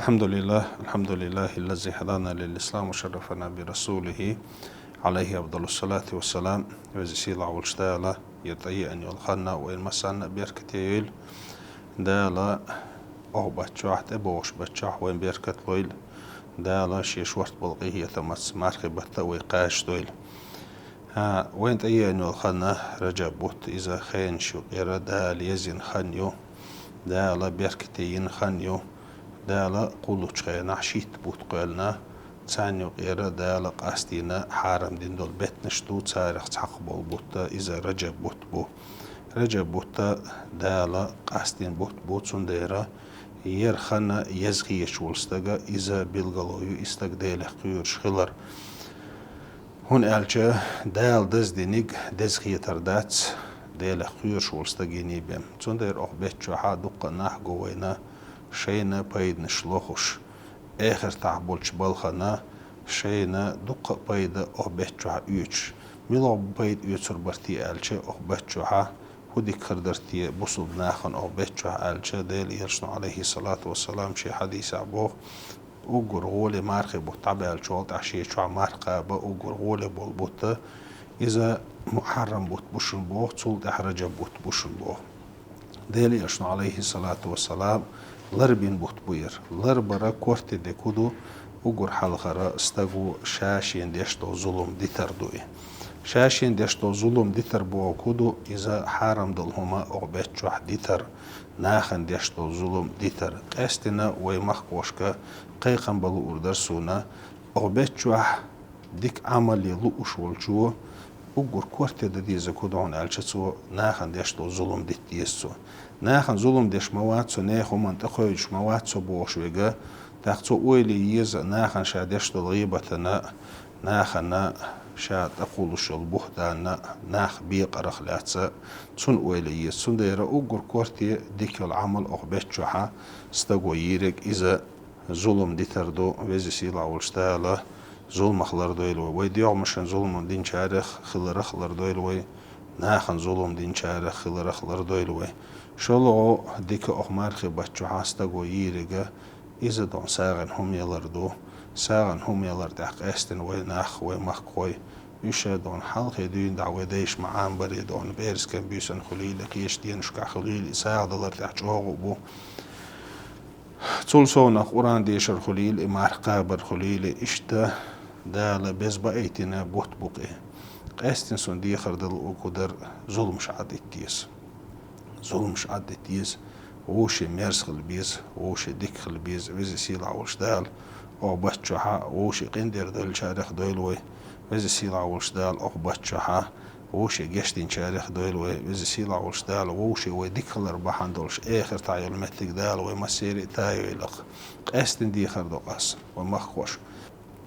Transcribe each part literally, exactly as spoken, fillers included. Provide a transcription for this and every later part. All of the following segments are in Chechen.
الحمد لله، الحمد لله الذي هدانا للإسلام وشرفنا برسوله، عليه أفضل الصلاة والسلام. Веза сийлахь волчу Дала, ер тӀееана йолу хан вайн массарна а беркате йойла. Дала, оха баттахь, тӀебогӀуш баттахь вайн беркат лойла. Дала шен шорта болу къинхетамца мархи баттахь вай кхачадойла. ХӀа, вайн тӀееана йолу хан, Раджаб бутт, иза хенаш юкъера Дала езйина хан ю, Дала беркате йина хан ю, Дала кхуллучу хенахь шийтта бутт кхоьллина, царна юкъера Дала къастийна хьарам дина долу беттанаш ду, царах цхьаъ болу бутт иза Раджаб бутт бу. Раджаб бутт Дала къастийна бутт бу, цундела ер хан еза хеташ волу стага иза билгало ю, и стаг Делах кхоьруш хилар. ХӀунда аьлча Дала даздинарг деза хетар дац, Делах кхоьруш волу стаг йиний бен. Цундела оха беттахь дуккха а нах го вайна шайна пайданаш лохуш, эхартахь болчу балхана шайна дуккха а пайда оха беттахь оьцуш. Мила пайда оьцур бара те аьлча, оха беттахь хӀун дика хир дара те бусалба нахана оха беттахь аьлча, Делан Элчано, алейхиссалату вассалам, шен хьадисехь боху: уггар гӀоле мархи бутт дӀабаьллачул тӀаьхьа шен чохь марха кхаба уггар гӀоле болу бутт, иза Мухьаррам бутт бу шуна боху, цул тӀаьхьа Раджаб бутт бу шуна боху. Делан Элчано, алейхиссалату вассалам, ларбина бутт бу яра. Ларбара корта де ку ду, уггар хьалхара стаго ша шена деш долу зулам дитар ду и. Ша шена деш долу зулам дитар боху ку ду, иза хьарам долу хӀума оха беттахь дитар, нахана деш долу зулам дитар. Къаьстина вай махкошка кхайкхам бан луур дара суна, оха беттахь дика Ӏамале лууш волчо уггар корта дан деза ку ду, хӀунда аьлча цо нахана деш долу зулам дита деза цо. Нахана зулам деш ма вац цо, нехан хӀуманна тӀекхевдаш ма вац цо бохуш верг, тӀаккха цо ойла е еза нахана ша деш долу гӀийбатана, нахана ша тӀекхуллуш йолу бухӀтанна, нах бекъарх лаьцна, цунна ойла е еза. Цундела уггар корта дика йолу Ӏамал оха беттахь стаго йийриг иза зулам дитар ду. Веза сийлахь волчу Дала зуламах лардойла вай. Вай доьгӀмашна зулам динчарах хиларх лардойла вай. Нахана зулам динчарах хиларх лардойла вай. ШолгӀа дика оха мархи баттахь стаго йийриг иза дон сагӀина хӀума ялар ду. СагӀина хӀума ялар тӀехь къаьстина вай нах, вай махкахой, уьш дон хьалхе дуьйна дӀа вай дайша ма Ӏамбаре дон, берзкан буьйсан хуьлийла, кхечу денашкахь хуьлийла, и сагӀа далар тӀехь чӀогӀа а бу. Цул совнах Къуръан дешар хуьлийла, и марха кхабар хуьлийла, иштта Дала беза баийтина бутт бу-кх и. Къаьстина суна дехар дала укху дара зуламаш Ӏадитта деза. Зуламаш Ӏадитта деза, вовше мерза хила беза, вовше дика хила беза, веза сийлахь волчу Дала оха баттахь вовше къинтӀера деллачарех дойла вай, веза сийлахь волчу Дала оха баттахь вовше гечдинчарех дойла вай, веза сийлахь волчу Дала вовше вай дика хилар бахьана долуш эхартахь йолу меттиг Дала вай массеран а тайойла-кх. Къаьстина дехар до-кх ас, вай махкахой.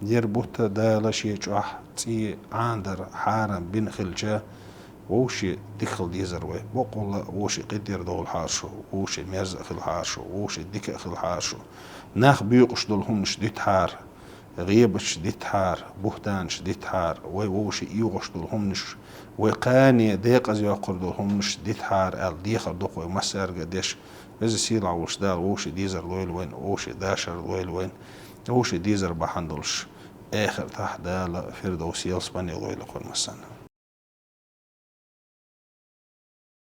Ер бутт Дала шен чохь цӀе Ӏанадар хьарам бина хилча, вовше дика хила дезара вай. Баккъалла а вовше къинтӀера довлахьара шу, вовше мерза а хилахьара шу, вовше дика а хилахьара шу. Нах буькъуш долу хӀуманаш дитахьара, гӀийбаташ дитахьара, бухӀтанаш дитахьара, вай вовше оьгӀуш долу хӀуманаш, вай кхане декъаза йоккхур долу хӀуманаш дитахьара аьлла дехар ду-кх вай массаьрга а деш. Веза сийлахь волчу Дала вовше дезар лойла вайна, вовше дашар лойла вайна, вовше дезар бахьана долуш эхартахь Дала Фирдовс ялсамане лойла-кх вайн массарна.